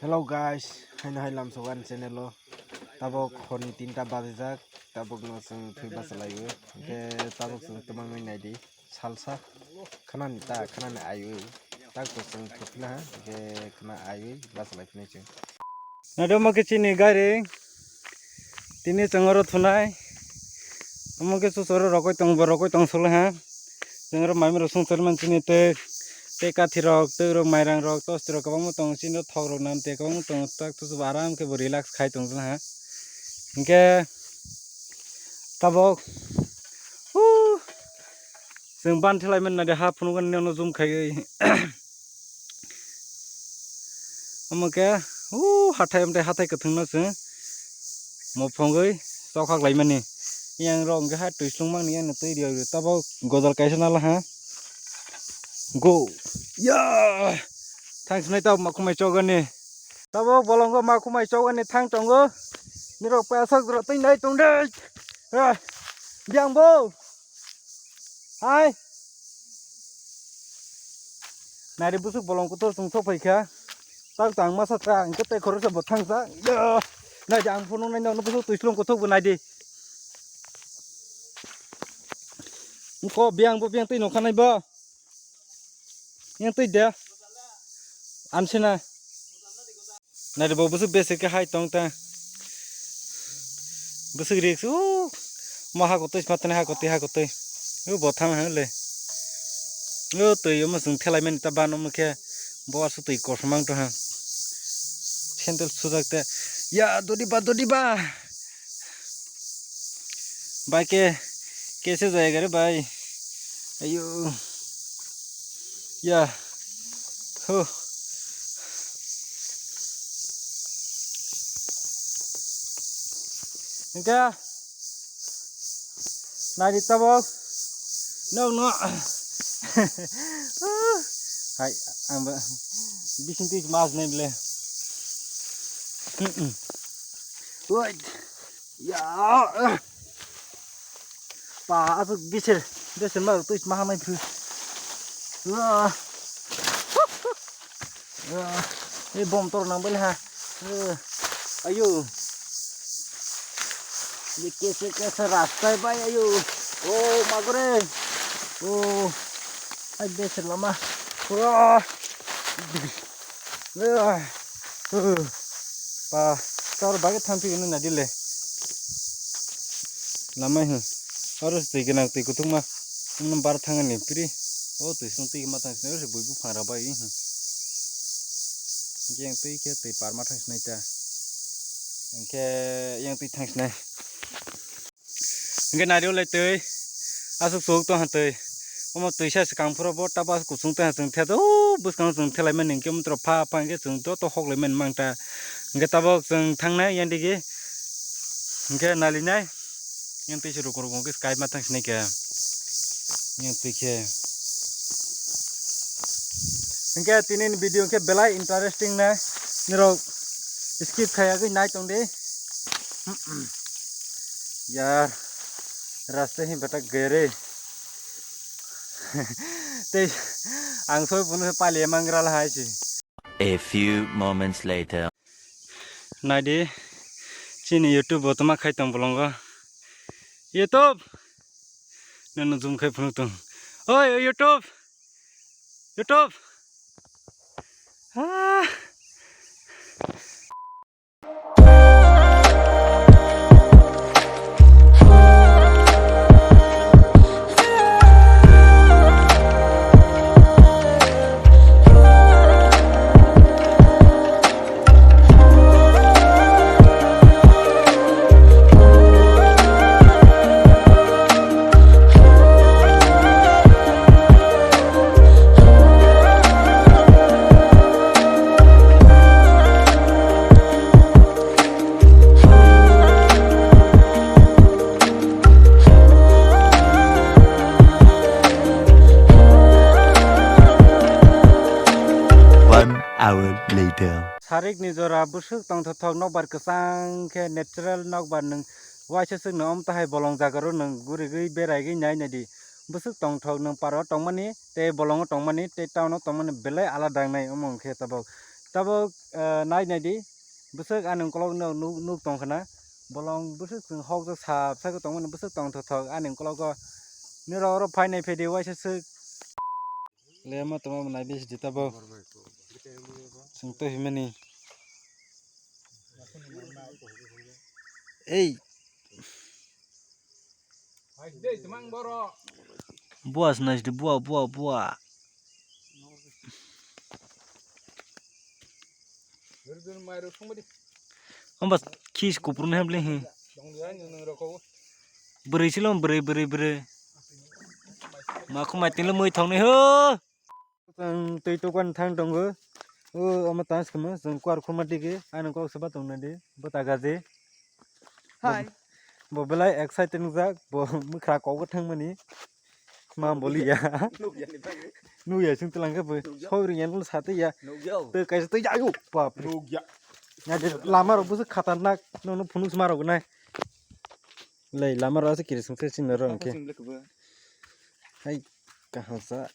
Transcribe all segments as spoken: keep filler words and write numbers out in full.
Hello guys, haino hai lamsogo ani channel o. Tabok horni tinta bajijak, tabok no chwng thwi bachalaiwi. Hwnkhe tabok chwng twmangwi naidi. Salsa khanani ta, khanani aiwi. Tak to chwng thwkna ha, hwnkhe khana aiwi bachalai phinai chwng. Nado mo khe chini gari. Tini chwng oro thunai. Omo khe chuchoro rokoi tong, bo rokoi tong solo ha. Chwng oro mai mero sung chorman chini tei, tei kathi rok, tei rok mairang rok, tosti rok kwbangma tongo chini thok rok nam tei kwbangma tongo tak chuchu bo aram khe bo relax khai tong ha. Hinkhe tabok, huu, chwng ban thelai man nadi ha phunukgani nokno zoom khaiwi. Omo khe, huu, hathai, amtwi hathai kwthwngno chwng muphungwi chokhak laimani. Yang rok hwnkhe ha twi slung mangni yang twi rw rw tabok gojal kaisa nala ha. Go. Ya. Thang sinai tabok makhumai chogani. Tabok bolongo makhumai chogani thang tongo. Nirok payasak jora twi nai tong de. Ah. Biang bo. Hai. Naidi busuk bolong kuthur chwng sok phaikha. Tak tang masa ta, engke tei khoroksa bo thangsa. Yo. Naidi ang phunuk nai nokno busuk twi slung kuthuk bo naidi. Ko biang bo biang twi nokha nai bo. Yang twi de. Ansina. Naidi bo busuk besi khe hai tong ta. Busuk rik su. Mo ha kotoi sma tani ha kotoi ha kotoi. U bo thang ha le. U twi omo sung thelai mani ta ban omo khe. Bo asu twi kosom ang to ha. Sandal sujak te. Ya dodi ba dodi ba. Bai ke kese jayega re bai. Ayo. Ya. Huh. Hingke. Naidi tabok. Nokno. Hai, ang ba. Bising twi mas nai ble. Wait. Ya. Pa, asuk biser, biser ma twi ma hamai phu. Wah. Wah. Ei bom tor nang bele ha. Eh. Ayo. Ye kese kese rasta bai ayo. Oh, magore. Oh. Ai biser lama. Wah. Ba, tor bagwi thang phigwino naidi le. Lamai hwn. Oro se twi gwnang twi kuthukma. Wngno bar thangani piri. O twi song twi ma tang sini oro se bui buphang rok bai hwn. Yang twi khe twi parma thang sinai ta. Hwnkhe yang twi thang sinai. Hingke nario lai twi asuk chuk tong ha twi. Omo twisa swkang phuru bo tabuk asuk kuchung tong ha chwng the o bwskango chwng thelai mani hingke omo toro pha pha hingke chwng joto hok lai mani mang ta. Hingke tabuk chwng thangnai yang digi hingke nali nai yang twi se rukung rukung khe sky ma thang sinai khe yang twi khe. Hingke tini ni video hingke belai interesting nai nirok skip khayagwi nai tong di. Yar, rasta hi bata gere. Tei ang soi phunu pali mangra la hai si. A few moments later. Naidi, chini YouTube bo toma khai tong bolongo. YouTube! Nono zoom khai phunu tong. Oi, oi, YouTube! YouTube! Ah! One hour later. Sarik ni jora bwswk tongthothok nokbar kwchang khe natural nokbar nwng waisa swk nwng omo tahai bolong jaga rw nwng gurigwi beraigwi nai naidi. Bwswk tongthok nwng paro tongmani tei bolongo tongmani tei town o tongmani belai alada wngnai omo wngkhe tabok. Tabuk, eh, nai nai di. Bwswk ani ukolog no nuk, nuk tong khna. Bolong bwswk chwng hok jak sap sak tong mani bwswk tong thok thok ani ukolog o. Nirok oro phai nai phai di waisa swk. Le ma tongma nai di tabuk. Chwng to himani. Ei. Buas nai di bua, bua, bua. Hamba khis kupru ni hamle hi. Bwrwi silo bwrwi, bwrwi, bwrwi. Ma khumai tinglo mui thong ni ho. Chwng twi tukwan thang tongo. O omo tang swkamo chwng kuar khuma digi. Ano kok saba tongna di. Bota gaji. Hai. Bo belai excited wngjak. Bo mwkhra kok thang mani. Ma boli ya. Nukya ni bagwi. Nukya sing tulang ke bo. Nukya. Soi ring yan sa twi ya. Nukya. Twi kaisa twi ayo. Bap re. Nukya. Ya de lama rok busu khatarnak. No no phunuk sma rok nai. Lei lama rok ase kirising se sin ro ke. Hai. Kahasa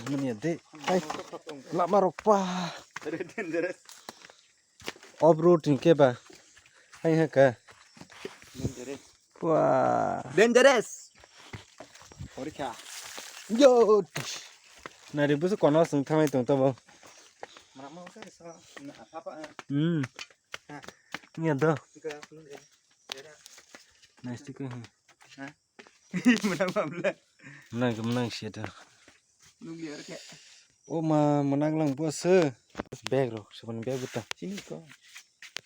mani de. Hai. Lama rok pa. Dangerous. Off road ni keba. Hai ha ka. Dangerous. Wah. Dangerous. Porikha. Yo. Nari busu kono sung thamai tong tabo. Mana mau sa sa na apa? Hmm. Ha. Ni ada. Tika pun de. Nice tika. Ha. Mana mamla. Menang ke menang sih ada. Nung liar ke. Oh ma menang lang bos se. Bag rok, sebenarnya bag betul. Sini kok.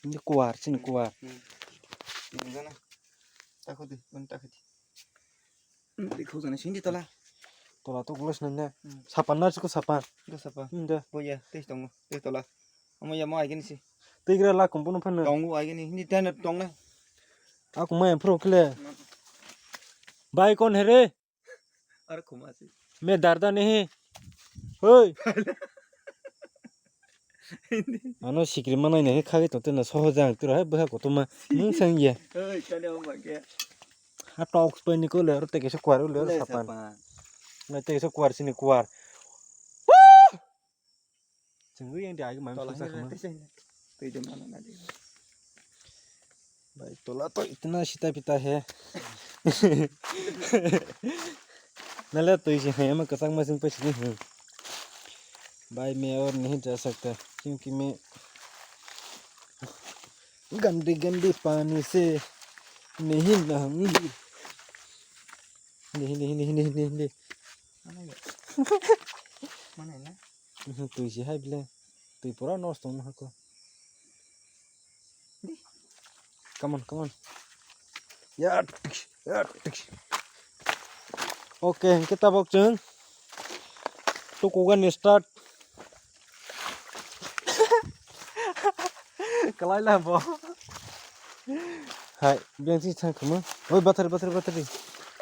Ini kuar, sini kuar. Hmm. Ini sana. Takut deh, pun takut. Ini kau sana sini tola. Tola tu kulas nanya. Hmm. Sapan nasi ko sapan. Itu sapan. Ini dah. Oh ya, teh tong, teh tola. Amo ya mau agen sih. Teh kira lah kumpul pun. Tong agen ini, ini teh tong na. Aku main pro kile. Bhai kon hai re? Ar khuma si. Me darda nehi. Hoi. Ano sikri manai nehi khagwi tongte na soho jang tiro hai bwha kotorma. Nung sang ya. Hoi, kani o ma ke. Ha tok spai ni ko le ro teke se kwar le ro sapan. Sapan. Na teke se kwar sini kwar. Chwngwi yang di agi mang tola sung sakma. Twi de mana na di. Bhai, tola to itna sita pita hai. Nale twi si hai, ama kwchak ma sing pa sini hai. Bhai, main aur nahi ja sakta, kyunki main gandi gandi pani se nahi nahangi. Hindi, hindi, hindi, hindi, hindi, hindi. Mana ya? Mana ya? Mhm, twi si hai bile. Twi pura nosto wng hako. Come on, come on. Ya, tik, ya, tik. Okay, hingke tabok chwng. Tukugan ni start. Kalai la bo. Hai, beng si chang khama. Oi, battery, battery, battery.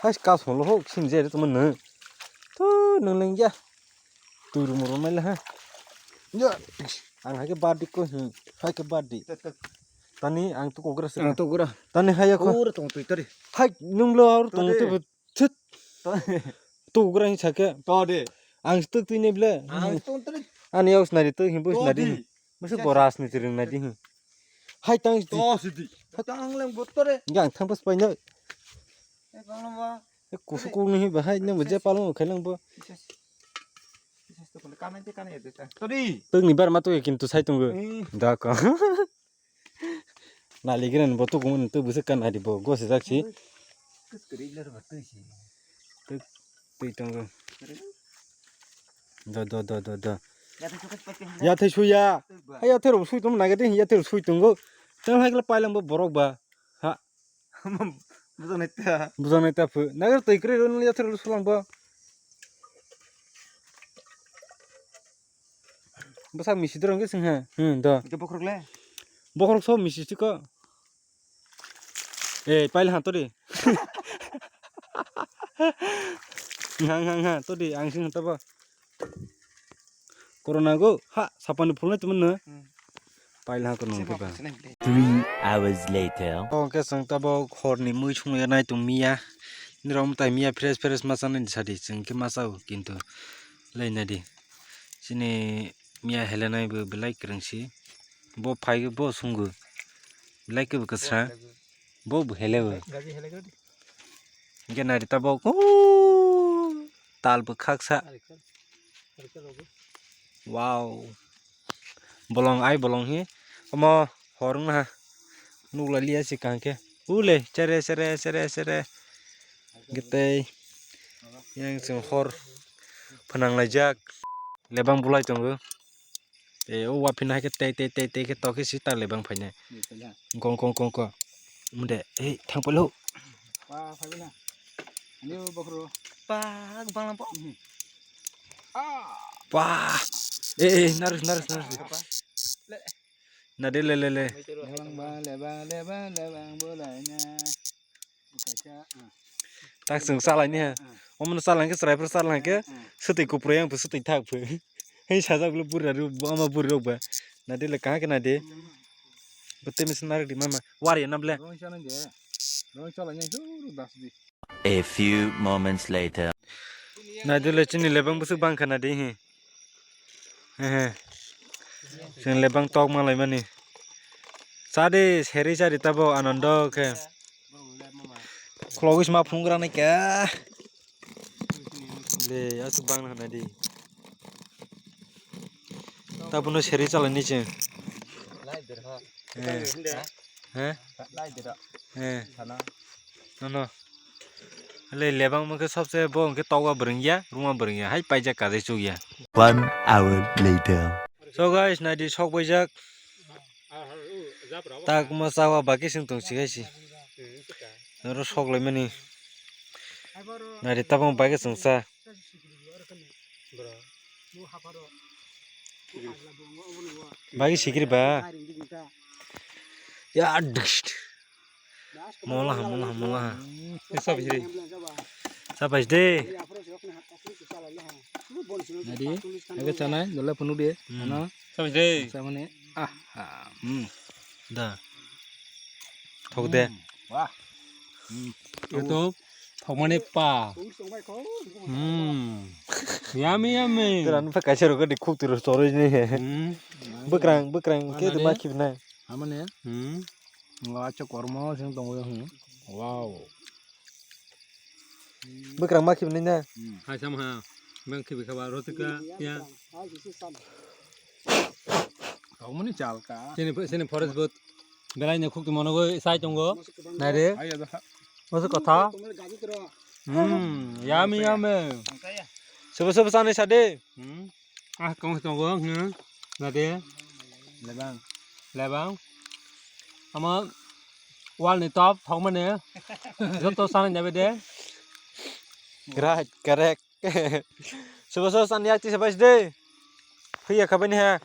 Hai, kas holo ho, sim je, tu mana. Tu, nang leng ya. Turu muru mai la ha. Ya, ang hai ke badi ko, hmm, hai ke badi. Tani ang tu kogra se. Ang tu kogra. Tani hai ko. Kogra tong tu tari. Hai, nung lo aur tong tu. Thit. Tugra ni sake. To de. Ang stuk twi ne ble. Ang stuk twi. Ani aus nari tu himbu nari. Masa bo rajniti rwng nai di. Hai tang di. To sidi. Tang leng botore. Yang thang pas pai no. Eh, bang lama. Eh, kusu kung ni ba hai ne bo je palong khai lang bo. Todi. Tang ni bar ma to kintu sai tung go. Da ka. Naligiran bo tukumun tu bwswk ka nadi bo gose jak si. Kwrwi ler ba twi si. Twi, twi tongo. Do, do, do, do, do. Yathai sukat pati hwnwi. Yathai suya. Twi ba. Hai yathai rok sui tong naga de, yathai rok sui tongo. Tang hai kla pailang bo borok ba. Ha. Bujanai ta. Bujanai ta phu. Naga twi kwrwi ro yathai rok sulang bo. Bwsak misi dorong khe swng ha. Hmm, do. Ito bokhorok le? Bokhorok so misi chiko. Eh, pail ha to de. Nga, nga, nga, to de, ang sing ha to bo. Corona go, ha, sapani phulnai tumun no. Hmm. Pail ha to nung khe ba. Three hours later. To khe swng to bo khorni mui sung ya nai tong miya. Nirok tai miya fresh fresh ma chanai sadi, swng khe ma chao, kintu lai nai di. Chini Miya helenai bo belai kwrwngsi. Bo phai bo swngo. Belai khe bo kwsra. Bo bo hele bo. Gaji hele gadi. Hingke nari tabok. Ooh, tal bo khaksa. Wow. Bolong ai bolong hi. Omo hor wngha. Nukla liya si kaham khe. Ule, chere, chere, chere, chere. Gitei. Yang chwng hor phnang laijak. Lebang bulai tongo. E, o waphina hai khe tei, tei, tei, tei khe tok khe si ta lebang phainai. Kong, kong, kong, kong. Mode, ei, thang palo. Pa, phaibai na. Ani o bokhro. Pa, banglam po. Ah. Pa. E, e, narus, narus, narus. Apa? Le. Na de le, le, le. Lebang ba, lebang, lebang, lebang, bolai na. Kaisa, ah. Tak chwng chalai ni ha. Ah. Omono chalai khe chwrai phuru chalai khe, ah, ah, swtwi kupro yang phu swtwi thak phu. Hei sajak bwle buri rok, ama buri rok ba. Na de le kaha khe na de. Mm. Bwtwi misi narik di mama. Wari na ble. Rong chalai de. Rong chalai ni suru das di. A few moments later. Naidole chini lebang bwswk bangkha nadi hi. Hehe. Chwng lebang tok malaimani. Chadi seri chari tabo anondo khe. Khulogwi sma phunukgra naikha. Le aswk bangkha nadi. Tabuno seri chalaini chwng. He? He? He. Nono. Le lebang mokhe sobse bo hwnkhe tokma bwrwngya, ruma bwrwngya, hai paijak kajai chukya. One hour later. So guys, naidi sok baijak. Tak ma chawa baki sing tong si hai si. Noro sok laimani. Naidi tabang baki sing sa. Bagi sikiri ba. Ya, dust. Mola ha, mola ha, mola ha. Esa bihiri. Sabai de. Nadi, aga chanai, dola punu de. Hmm. Ano. Sabai de. Samane, ah, ah, hmm. Da. Thok de. Hmm. Wah. Hmm. Itu thokmani pa. Hmm. Yummy, yummy. Teran pa kaisa rok di khuk tiro storage ni he. Hmm. Bwkrang, bwkrang ke ma khibna. Amane. Hmm. Ngacha kormo sing tongo, hmm. Wow. Bwkrang ma khibna na. Hmm. Hai sam ha. Bang khibi khaba rotika ya. Tongmani chalka. Sini, sini forest bot. Belai ne khuk tongmani goi sai tongo. Nai re. Ayo da. Moso kotha. Hmm, yummy, yummy. Sobo, sobo sani sade. Hmm. Ah, kong tongo. Hmm. Nai de. Lebang. Lebang. Ama wall ni top thok mane. Joto sani nebe de. Right, correct. Sobo, sobo sani yak tisa bais de. Phiya khabani ha.